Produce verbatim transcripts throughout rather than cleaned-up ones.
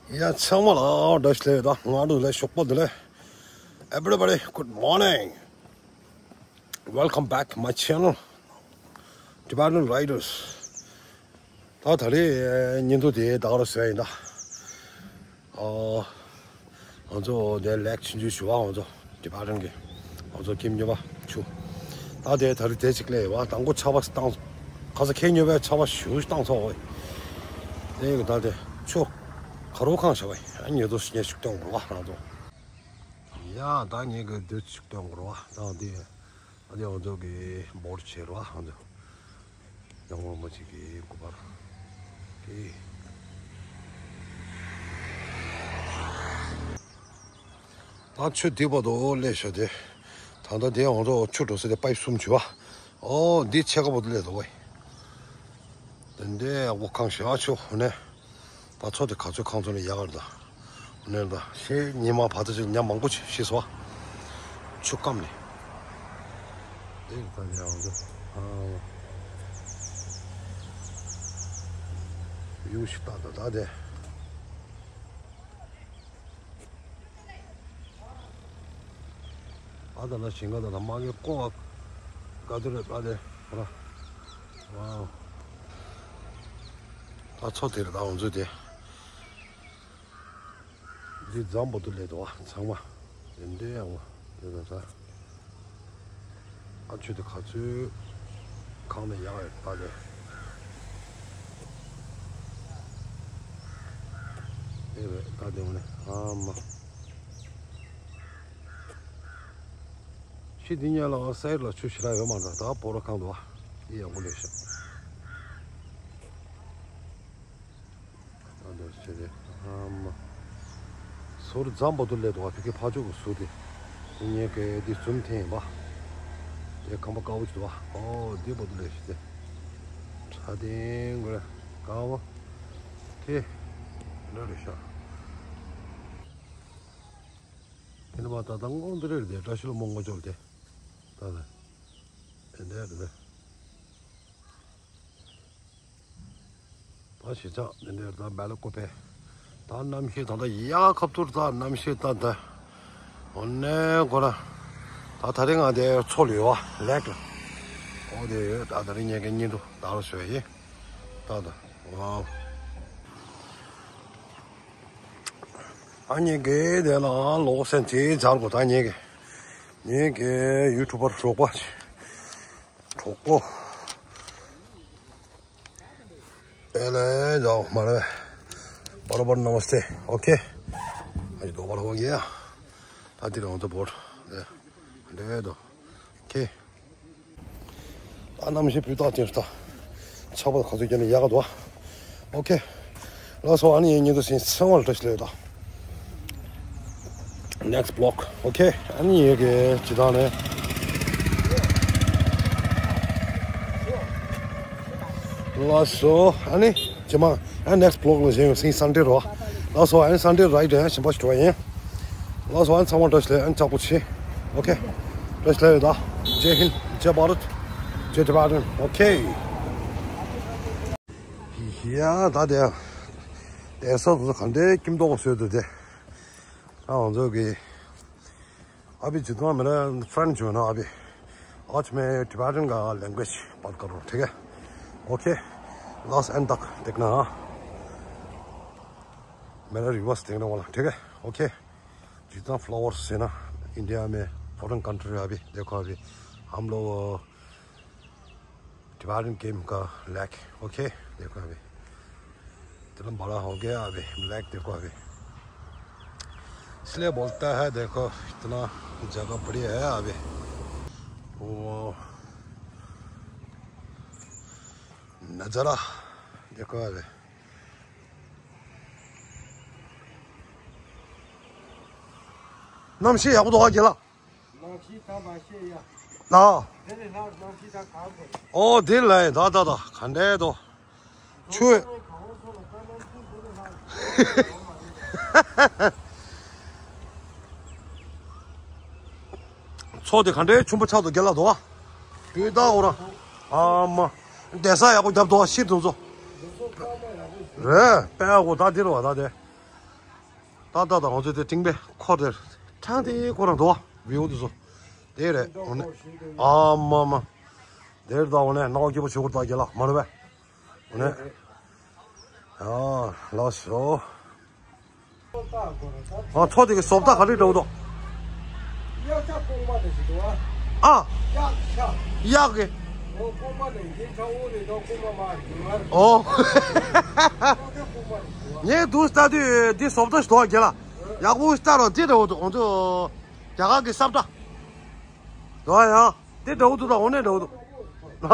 ཡ་ཚང་མ་ལ་བཀྲ་ཤིས་བདེ་ལེགས། ང་འདུག་ལེ་ཞོགས་པ་བདེ་ལེགས། Everybody, good morning. Welcome back to my channel, Tibetan Riders. ད་ད་རེས་བརྙན་ཐུང་དེ་ད་ག་རང་བཟོས་ཡིན་ད། ཨོ། ང་ཚོ་དེ་ལེག་ཆུང་ཆུང་ཞུ་བ་ང་ཚོ་ཌི་པར་ཊན་གི་ང་ཚོ་ཁྱིམ་སྨྱོན་པ་ཆུ། ད་དེ་ད་རེས་དེ་གཅིག་ལས་བ་དང་པོ་ཆར་པ་བཏང་། ཁ་ས་ཁྱེད་སྨྱོན་པའི་ཆར་པ་ཞུ་བཏང་ཚོགས་འོས། དེ་གི་ད་དེ་ཆུ་ག་རུ་ཁང་བྱ་བ་ཡིན། ཉེ་དུ་ཉེ་ཤུག་སྟོན་དགོས་བ་རང་ཚོ། ཡ་ད་ཉེ་གི་དུ་ཤུག་སྟོན་དགོས་བ་དང་དེ། ཨ་དེ་ང་ཚོ་གི་འབོར་ཆེ་རུ་ཨ་ང་ཚོ་ཡང་ངོ་མ་ཅིག་གི་སྐུ་པར་དེ། ད་ཆུ་དེ་བར་དུ་སླེབས་ཤག་དེ། ད་ལྟ་དེ་ང་ཚོ་ཆུ་འགྲོ་ས་དེ་པའིབ་གསུམ་བྱུ་བ། ཨོ་འདི་ཕྱེད་ཀ་བར་དུ་སླེབས་འདུག་བས། དེ་འདྲའི་ཡག་པོ་ཁང་ཞེ་བ་ཆུ་ནས། ད་ཚོ་དེ་ག་ཚོད་ཁང་ཚོ་ནས་ཡག་གར་ད། ནས་ད་ཤེས་ཉི་མ་བར་དུ་ཅིག་ཉ་མང་པོ་ཅིག་ཤི་སོ། ཆུ་སྐམ་ནས། དེ་ད་ཡག་འདུག་ཨ། ཡུག་ཤི་ཏག་ཏག་ད་དེ། ཨ་ད་ལ་ཞིང་ཁ་ད་ལ་མ་གི་ཀོ་བ་ག་དུ་རེད་ད་དེ་ར། ཝའོ། ད་ཚོ་དེ་རེད་ད་འོང་ཚོ་དེ། འདི་འཛམ་བུ་དུ་ལས་དོ་བ་ཚང་མ། དེ་འདྲའི་ཡང་བ་དེ་ད་ད། ཨ་ཆུ་དེ་ག་ཚོད་ཁང་ནས་ཡག་ཡོད་ད་དེ། དེ་རེད་ད་དེ་འོ་ནས་ཨ་མ། ཤི་འདི་ཉལ་ལ་སའི་ལ་ཆུ་ཞི་ལ་ཡོད་མ་འདྲ་ད་སྤོ་ར་ཁང་དུ་བ། དེ་ཡག་པོ་ལས་ཤག་ཨ་འདྲ་བྱས་ཏེ་ཨ་མ། ཟུར་འཛམ་བུ་དུ་ལས་དོ་བ་ཕི་ཁེ་ཕ་ཆོས་ཀྱི་ཟུར་དེ། ངས་ཀྱི་འདི་ཛུམ་འཐེན་ཡིན་པ། དེ་ཁང་པ་དཀར་པོ་ཞིག་འདུག་བ། ཨོ་འདི་བུ་དུ་ལས་ཤི་སྟེ། ཁྲ་ལྡན་དགོས་དཀར་པོ། དེ། འདྲ་རེད་ཤག་དེ་ནི་མ་ད་ལྟ་སྔོན་འདི་རེད་དེ་བཀྲ་ཤིས་ལོ་མོ་ངོ་ཅོག་དེ། ད་ད། དེ་འདྲ་རེད་དེ། ད་ཞེ་ཆགས་དེ་འདྲའི་ད་སྦལ་ཀོ་པས། ད་གནམ་གཤིས་ད་ལྟ་ཡག་ཁབ་ཐུར་ད་གནམ་གཤིས་ད་ད། འོ་ནས་གོ་ན། ད་ད་རེས་ང་དེ་མཚོ་ལ་ཡོད་བ་ལེག་ལ། འོ་དེ་ཡོད་ད་ད་རེས་ངས་ཀྱི་བརྙན་ཐུང་ད་རུ་བཟོས་ཡིན། ད་ད། ཝའོ། ཨ་ཉེ་གེ་དེ་ལ་ལོག་སེན་ཅི་འཇར་གོ་ད་ཉེ་གེ། ཉེ་གེ་ཡུ་ཊུབ་པར་གྲོགས་པ། གྲོགས་པོ། ཨེ་ལེ་ཇའོ་མ་རེད། བར་བར་ན་མ་སྟེ། ཨོ་ཁེ། ཨ་ཡི་དོ་བར་ཧོ་གེ་ཡ། ད་དེ་རང་དུ་བོར། འདྲེ་དོ། ཁེ། ད་གནམ་གཤིས་སྤུས་དག་ཅན་ཞིག་ད། ཆར་པ་ག་ཚོད་བརྒྱབ་ན་ཡག་ག་འདུག་ཨོ་ཁེ། ལགས་སོ་ཨ་ནི་ཡིན་ཉིན་དུ་ཟིན་ཚང་མར་བཀྲ་ཤིས་བདེ་ལེགས་དང་། Next vlog. Okay. ཨ་ནི་ཡོད་གི་ཇི་ལྟར་ནས། ལགས་སོ་ཨ་ནི་ཇི་མ་ཨ་next vlog ལ་གཞན་ཡང་སིང་སན་ཌེ་རོ། ལགས་སོ་ཨ་ནི་སན་ཌེ་རའི་ཌི་ཡང་ཞིམ་པོ་ཞིག་འགྲོ་བ་ཡིན། ལགས་སོ་ཨ་ནི་ཚང་མ་བཀྲ་ཤིས་བདེ་ལེགས་ཨ་ནི་ལྕགས་པོ་ཆེ། Okay. བཀྲ་ཤིས་བདེ་ལེགས་དང་། Jai Hind, Jai Bharat, Jai Tibetan. Okay. ཡ་ད་དེ། དེ་ས་དུ་ག་འདྲའི་ཁྱིམ་ཐོག་བཟོས་འདུག་དེ། ཨ་ང་ཚོ་གི། ཨ་བི་ཇི་ཐོང་མེ་ར་ཕྲན་ཇོ་ན་ཨ་བི། आज मैं Tibetan का language बात कर रहा हूँ, ठीक है? ओके। लास्ट एंड तक देखना, हाँ। मेरा रिवर्स देखने वाला, ठीक है? ओके। जितना फ्लावर्स है ना इंडिया में, फॉरेन कंट्री, अभी देखो, अभी हम लोग टिबेटन गेम का लेक। ओके, देखो अभी इतना बड़ा हो गया अभी लेक। देखो अभी इसलिए बोलता है, देखो इतना जगह बढ़िया है अभी। वो नज़ारा देखो अभी। གནམ་གཤིས་ཡག་པོ་འདུག་ཨ་རྒན་ལགས། གནམ་གཤིས་ད་མ་ཤེས་ཡ། ལགས། དེ་ནི་ལྷག་གནམ་གཤིས་ད་གང་དགོས། ཨོ་དེ་ལ་ཡིན་ད་ད་ད་ག་འདྲས་འདུག་ཆུ། མཚོ་དེ་ག་འདྲའི་ཆུང་པོ་ཆགས་འདུག་རྒན་ལགས་འདུག་ཨ། དུས་ད་འོ་ར། ཨ་མ། བསྡད་ས་ཡག་པོ་རྒྱབ་འདུག་ཨ་ཤི་དུ་མཚོ། རེད་དཔེ་ཡག་པོ་ད་འདི་རུ་བ་ད་དེ། ད་ད་ད་ང་ཚོ་དེ་ཏིང་པའི་འཁོར་དེར་ཐང་དེ་ཁོ་རང་འདུག་བ། བིའུ་དེ་ཚོ་དེ་རེད། འོ་ནས་ཨ་མ་མ་དེར་ད་འོ་ནས་སྣང་བ་སྐྱིད་པོ་བྱེད་དགོས་ད་རྒན་ལགས་མ་རེད་པས། འོ་ནས་ཨ་ལགས་སོ། ཨ་མཚོ་དེ་གི་བཟོ་ལྟ་ག་རེ་འདྲ་བོ་འདུག་ཨ། གཡག་གི། ཨོ། ངས་འདུག་ལྟ་དུས་འདི་བཟོ་ལྟ་ཞིག་འདུག་ག་ལ། ཡག་པོ་ལྟ་རོགས། འདི་འདྲ་བོ་འདུག་ང་ཚོ་རྒྱ་གར་གི་ས་བཀྲ་འདུག་ཡ། འདི་འདྲ་བོ་འདུག་ད་འོ་ནས་འདྲ་བོ་འདུག་ཨ།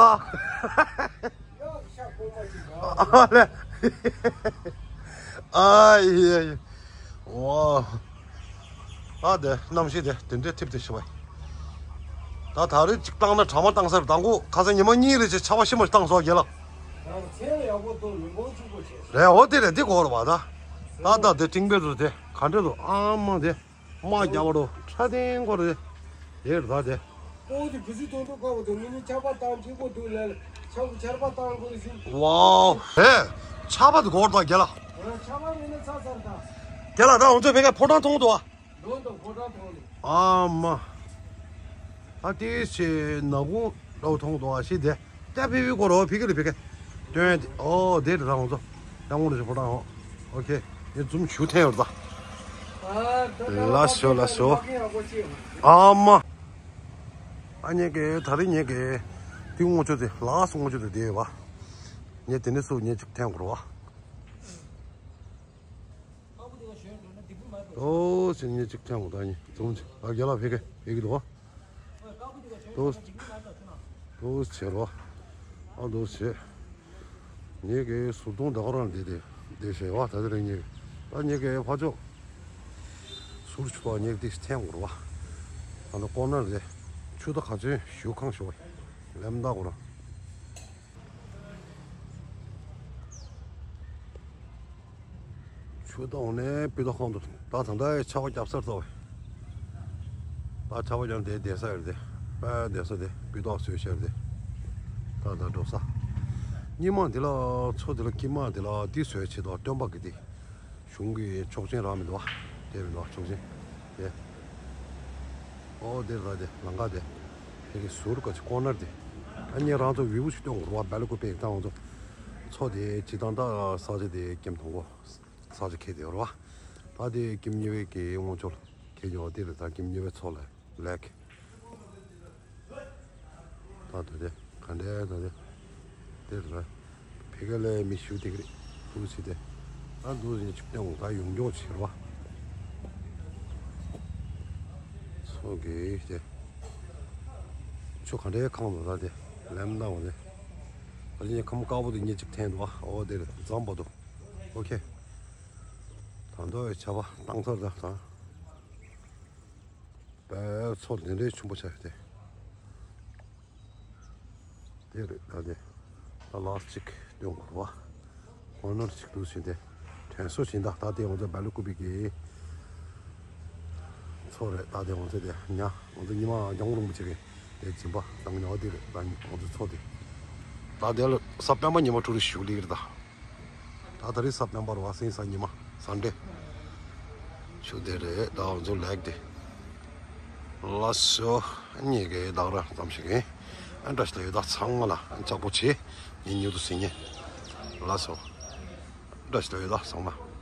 ཨ་ལེ། ཨ་ཡེ་ཡེ། ཝའོ། ཨ་དེ་གནམ་གཤིས་དེ་དེ་འདྲའི་འཐིབས་དེ་ཤི་བ། ད་ད་རེས་གཅིག་བཏང་ན་གྲང་མོ་བཏང་ས་རེད། དང་པོ་ཁ་སང་ཉི་མ་གཉིས་རེ་བྱས་ཆར་པ་ཤི་མ་བཏང་སོང་རྒན་ལགས། རང་མཚན་ཡག་པོ་འདུག་ཉིན་གུང་ཕྱུག་པོ་བྱས། རེད། འོ་དེ་རེད། འདི་གོ་རེད་བ་ད། ད་ད་དེ་ཏིང་པའི་རུ་དེ་ག་འདྲ་འདུག་ཨ་མ་དེ། དམག་རྒྱག་པ་རུ་ཁྲ་ཐེང་སྐོར་རེད། དེ་རེད་ད་དེ། ཨོ་དེ་བུ་ཚུ་དོན་དུ་ཁ་བ་དུ་མི་ནི་ཆར་པ་བཏང་འཐུས་པོ་འདུག་ལ། ཆར་པ་ཆར་པ་བཏང་དགོས་ཞིག་ཝའོ། ཧེ། ཆར་པ་དེ་གོ་རེད་ད་རྒན་ལགས། ཆར་པ་མི་ནི་ཚ་ཚར་ད། རྒན་ལགས་ད་ང་ཚོ་ཕ་གིར་ཕོ་བྲང་མཐོང་འདུག་ཨ། འགྲོ་འདུག་ཕོ་བྲང་མཐོང་འདུག་ཨ་མ། ཨ་ཏི་ཤེ་ན་གུང་ལོ་མཐོང་འདུག་ཨ་ཤི་དེ། ཏ་ཕི་བི་ཀོ་རོ་ཕི་ཀི་རི་ཕི་ཀི། ཏོན་ཏི་ཨོ་དེ་རེད་ད་ང་ཚོ། ཡང་ངོ་རེ་ཕོ་བྲང་ཨོ། ཨོ་ཁེ། ཡེ་ཛུམ་ཞུ་ཐེན་ཡོད་ད། ལ་ཤོ་ལ་ཤོ། ཨ་མ། ཨ་ཉེ་གེ་ད་རེས་ཉེ་གེ། ཏི་ངོ་ཆོ་དེ་ལ་སོ་ངོ་ཆོ་དེ་དེ་བ། ཉེ་དེ་ནི་སུ་ཉེ་ཅིག་ཐེན་གོ་རོ་བ། ཨོ་སི་ཉེ་ཅིག་ཐེན་གོ་ད་ཉེ་ཛུམ་ཅིག་ཨ་རྒན་ལགས་ཕི་ཀི་ཕི་ཀི་དོ། དུ། དུ་བྱེད་རོགས། ཨ་དུ་བྱེད། ངེད་ཀྱི་ཟུར་དུང་ད་ག་རང་འདི་དེ་འདི་བྱེད་བ་ད་དེ་རིང་ངེད་ད་ངེད་ཀྱི་ཕ་ཕྱོགས་ཟུར་ཆུ་ཐོག་ངེད་འདི་ཐེན་འོར་བ། ཨ་ནི་ཀོ་ནར་རེད། ཆུ་ད་ག་ཚོད་ཞུ་ཁང་ཞུ་བ་ལེམ་ད་གོ་ར། ཆུ་དྭངས་ནས་སྤུས་དག་ཁང་དུ་ད་ད་ལྟ་ཆར་པ་བརྒྱབ་སར་ཚོ། ད་ཆར་པ་ཀྱང་དེ་བསྡད་ས་ཡོད་དེ། དཔེ་བསྡད་ས་དེ་སྤུས་དག་བཟོས་ཤར་དེ། ད་ད་འགྲོ་ས། སྙེ་མ་དེ་ལ་མཚོ་དེ་ལ་སྐྱིད་མ་དེ་ལ་དེ་བཟོས་བྱེད་དོ་སྟོན་པ་གི་དེ། གཞུང་གི་ཆོག་མཆན་རག་མི་འདུག་བ། དེ་མི་འདུག་བ་ཆོག་མཆན་དེ། ཨོ་དེ་ར་དེ་ལང་ཀ་དེ། དེ་གི་ཟུར་ག་ཅིག་ཀོ་ནར་དེ། ཨ་ནི་རང་ཚོ་བི་བུ་ཞིག་སྟོན་དགོས་ར་བ་སྦལ་ཀོ་པེ་ད་ང་ཚོ། མཚོ་དེ་སྤྱི་བཏང་ད་ས་ཆ་དེ་ཀེམ་དང་པོ། ས་ཆ་ཁེ་དེ་ར་བ། ད་དེ་ཀེམ་གཉིས་པའི་གི་སྔོན་ཆོལ་ཁེ་ཡོ་དེ་རེད་ད་ཀེམ་གཉིས་པའི་མཚོ་ལ་ལེག་ད་ད་དེ་ག་འདྲའི་ད་དེ་དེ་རེད་ད། ཕི་ག་ལས་མི་ཤུ་དེ་གི་རེད་ཧུ་སི་དེ། ད་འདུག་ཡིན་ཆུ་ཏེ་འོང་ད་ཡོང་སྐྱོང་བྱེད་ར་བ། མཚོ་གི་དེ། ཆུ་ག་འདྲའི་ཁང་དུ་ད་དེ་ལེམ་ད་འོང་དེ། ད་ཉེ་ཁམས་དཀར་པོ་དེ་ཉེ་གཅིག་འཐེན་འདུག་ཨ། ཨོ་དེ་རེད་འཛམ་པོ་དུ། ཨོ་ཁེ། ད་འདོད་ཆ་བ་བཏང་ཚར་ད་ད། པའི་མཚོ་འདི་འདྲའི་ཆེན་པོ་ཆགས་ཏེ། དེ་རེད་ད་དེ། ད་ལགས་གཅིག་སྟོན་དགོས་བ། ཁོ་ནར་གཅིག་ཏུ་ཕྱིན་ཏེ། དྲན་གསོ་བྱིན་ད་ད་དེ་ང་ཚོ་སྦལ་ཀུ་པི་གི་མཚོ་རེད་ད་དེ་ང་ཚོ་དེ་ཉ་ང་ཚོ་ཉི་མ་ལྗང་རིན་པོ་ཆེ་གི་དེ་སྦྱིན་པ་བཏང་ཉོ་དེ་རེད་ད་ང་ཚོ་མཚོ་དེ། ད་དེ་ལ་ས་པད་མ་ཉི་མ་ཁྲུ་རེ་ཞུ་ལི་རེད་ད། ད་ད་རེས་ས་པད་མ་རུ་བ་སེང་ས་ཉི་མ་ས་འདྲེ། ཆུ་དེ་རེད་ད་ང་ཚོ་ལེགས་དེ། ལ་སོ། གཉིས་ཀའི་བདག་ར་ཙམ་ཞིག་ཡིན། ཨ་འདྲ་ཞིག་ལ་ཡོད་ད་ཚང་མ་ལ་ཨ་ཅག་པོ་བྱེད། ངས་ཉུ་དུ་ཟིན་ངེས། ལ་སོ། འདྲ་ཞིག་ལ་ཡོད་ད་ཚང་མ།